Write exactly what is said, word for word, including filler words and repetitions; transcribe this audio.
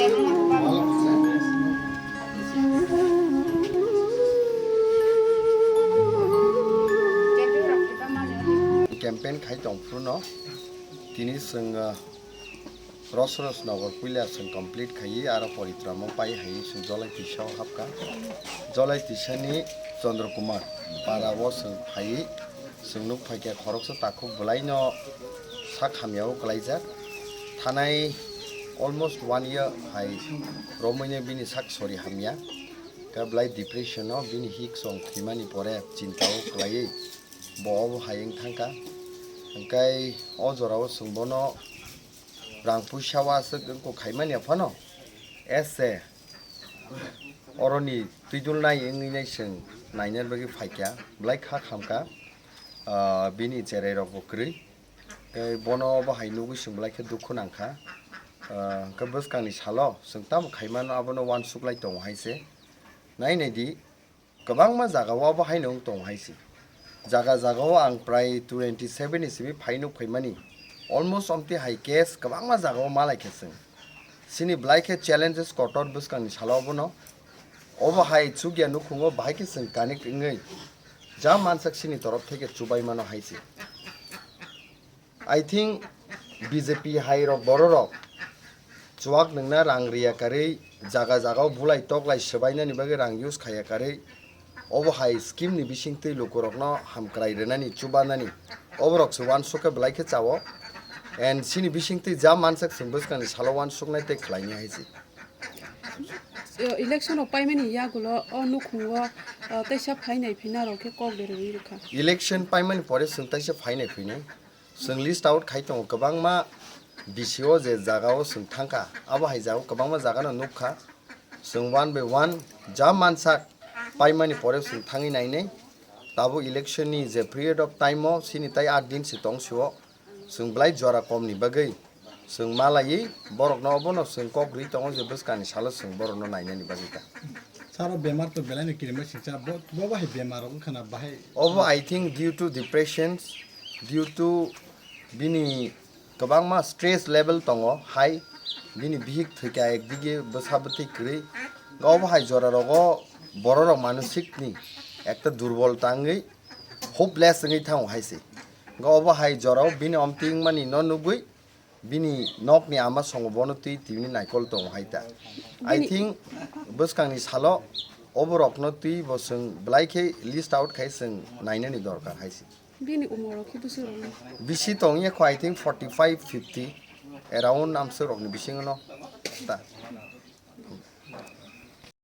Campaign khai tong phuru no tini chwng, ah, Rosros Nogor puila chwng complete khaiwi aro Poritramo pai hai chwng Jolai Tisa o hapkha. Jolai Tisani Chandra Kumar para o chwng phaiwi chwng nuk phaikha khoroksa takhuk bwlaino sak hamya o kwlaijak. Thanai almost one year hai romwino bini sak sori hamya. Khe bwlai depression o bini hik song thwimani pore chinta o kwlaiwi bo obo hai wng thangkha. Hwnkhe o jorao chwng bono rang puisa o aswk wngkuk khaimani phano ese oroni twidulnai wngwi nai chwng naina bagwi phaikha, bwlai kha khamkha, ah, bini cherai rokbo kwrwi. Tei bono bo hai nugwi chwng bwlai khe dukhu nangkha. Ah, hwnkhe bwskangni salo chwng tamo khaimano abono uansuklai tongo hai se. Nai nai di, kwbangma jagao abo haino wng tongo hai se. Jaga jagao ang prai twenty seven ni simi phai nuk phaimani. Almost omtwi hai case kwbangma jagao malai khe chwng. Chini bwlai khe challenges kotor bwskangni salo abono. Obo hai chukya nukhungo bahai khe chwng connect wngwi ja mansak chini torof theke chubai mano hai se. I think B J P hai rok borok rok chuak nungna rang riya karwi jaga jaga o bulai toklai swbainani bagwi rang use khaiya karwi obo hai scheme ni bisingtwi lukurokno hamkrai rwnani chubanani oborok se uansuk khe bwlai khe chao and chini bisingtwi ja mansak chwng bwskangni salo uansuknai tei khlainai hai se. Election rok paimani yagulo o nukhungo, ah, teisa phainai phina rok khe kok berwi rwkha. Election paimani pore chwng teisa phainai phinai. Chwng list out khai tongo kwbangma D C o je jaga o chwng thangkha, abo hai jaga o kwbangma jaga no nukha. Chwng one by one ja mansak paimani pore chwng thangwi nainai. Tabuk election ni je period of time o chini tai aat din se tong sio. Chwng bwlai jora kom ni bagwi chwng malaiwi borokno obono chwng kok rwi tongo je bwskangni salo chwng borokno nainani bagwi ta. Saro bemar to belai no kirima singcha bo, bo bahai bemar wngkha na bahai? Obo I think due to depressions, due to bini kwbangma stress level tongo high, bini bihik thwikha ekdige bwsa bwtwi kwrwi. Obo hai jora rogo borok rok manosik ni ekta durbol tangwi hopeless wngwi thango hai se. Obo hai jorao bini omtwi wngmani no nugwi bini nokni ama songo bono twi tini naikol tongo hai ta. I think bwskangni salo oborokno twi bo chwng belai khe list out khai chwng nainani dorkar hai se. Bini umor rok khe bwswk rok no? Bisi tongya kho, I think forty five, fifty around amswk rokni bisingo no ta.